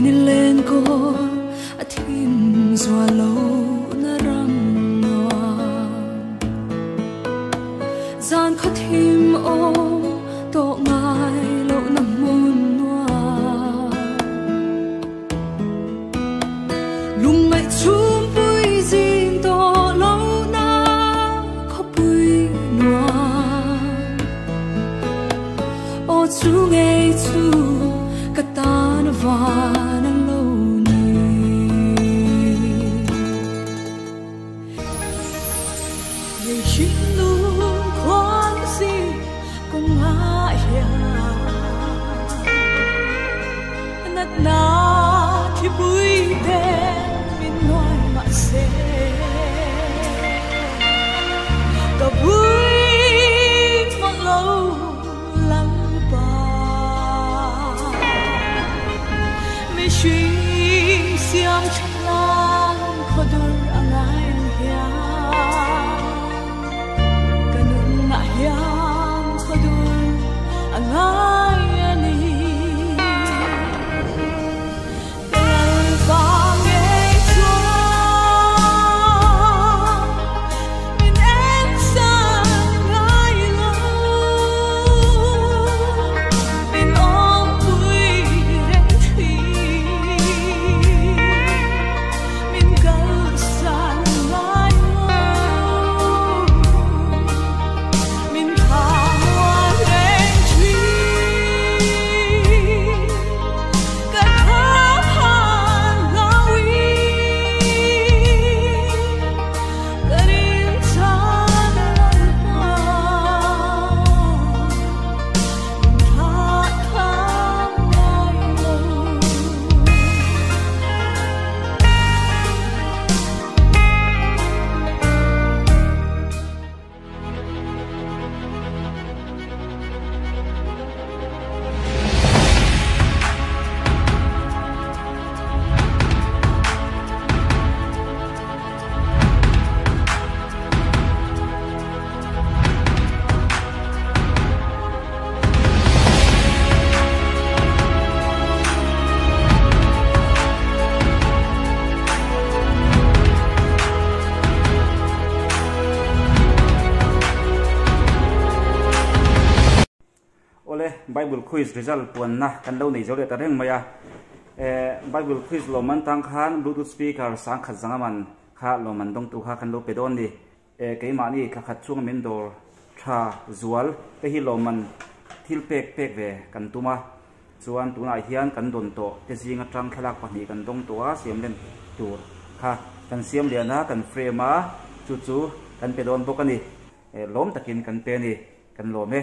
ni len kawl a thim zual lo na ram nuam. Zan khaw thim awm tawh ngai loh na hmun nuam. Lungngaih chhumpui zing tawh lo na khawpui nuam. Aw chu ngei chu ka tan van a lo ni. Ngei thinlung khuan si kawng ah hian natna thipui te min nuai mahse ka vui mawlh lo Lalpa. Mihring siam that nan khawdur a ngai ang hian ka nunah hian khawdur a ngai a ni. Ka Lalpa ngei chuan min en san ngai lo, min awmpui reng thin, min kalsan ngai lo, min thamuan reng thin. Ka thaphan hlauin ka rinchhan Lalpa, min thlah tham ngai lo. Awle, Bible Quiz result puanna kan lo nei zo leh ta reng mai a. Eh, Bible Quiz lawmman tang khan Bluetooth speaker sangkhat zanga man kha lawmman dawngtu kha kan lo pe dawn ni. Eh, keimahni thla khat chunga min dawr tha zual te hi lawmman thil pek pek ve kan tum a. Chuan tunah hian kan dawn tawh te zing atang thlalak pahnih kan dawng tawh a, siam len tur kha kan siam lian a, kan frame a, chu chu kan pe dawn bawk a ni. Eh, lawm takin kan pe a ni, kan lawm e.